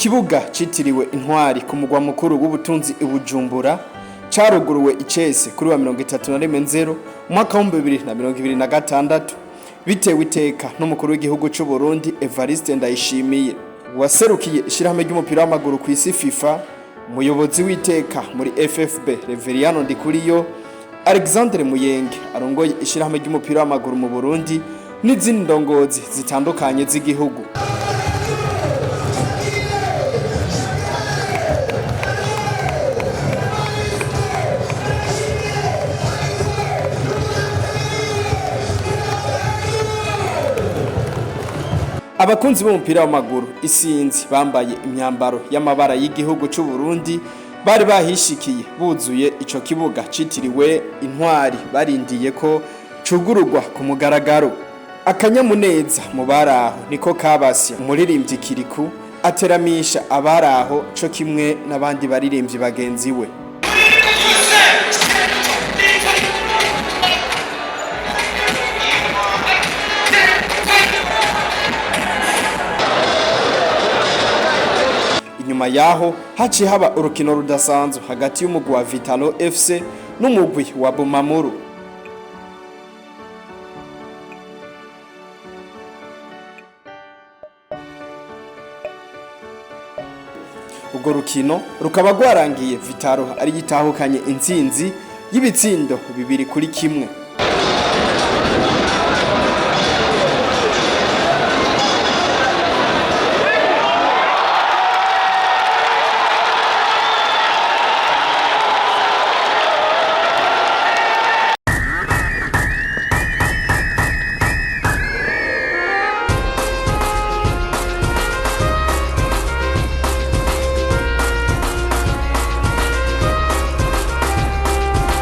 Ikibuga citiriwe Intwari ku mugwa mukuru w'ubutunzi i Bujumbura caruguruwe icese kuri wa 31 nzero umwaka wa 2026, bitewe iteka n'umukuru w'igihugu c'u Burundi Evariste Ndayishimiye, waserukiye ishirahamwe ry'umupira w'amaguru ku isi FIFA, umuyobozi w'iteka muri FFB Reveriyano Ndikuriyo, Alexandre Muyenge arongoye ishirahamwe ry'umupira w'amaguru mu Burundi n'izindi ndongozi zitandukanye z'igihugu. Abakunzi b'umupira w'amaguru isinzi bambaye imyambaro y'amabara y'igihugu c'u Burundi bari bahishikiye, buzuye ico kibuga citiriwe Intwari, barindiye ko cugururwa ku mugaragaro. Akanyamuneza mu baraho niko kabasya. Umuririmbyi Kiriku ateramisha abaraho co kimwe n'abandi baririmbyi bagenzi we. Inyuma yaho haciye haba urukino rudasanzwe hagati y'umugwi wa Vitalo FC n'umugwi wa Bumamuru. Urwo rukino rukaba rwarangiye Vitalo ari yitahukanye intsinzi y'ibitsindo 2-1.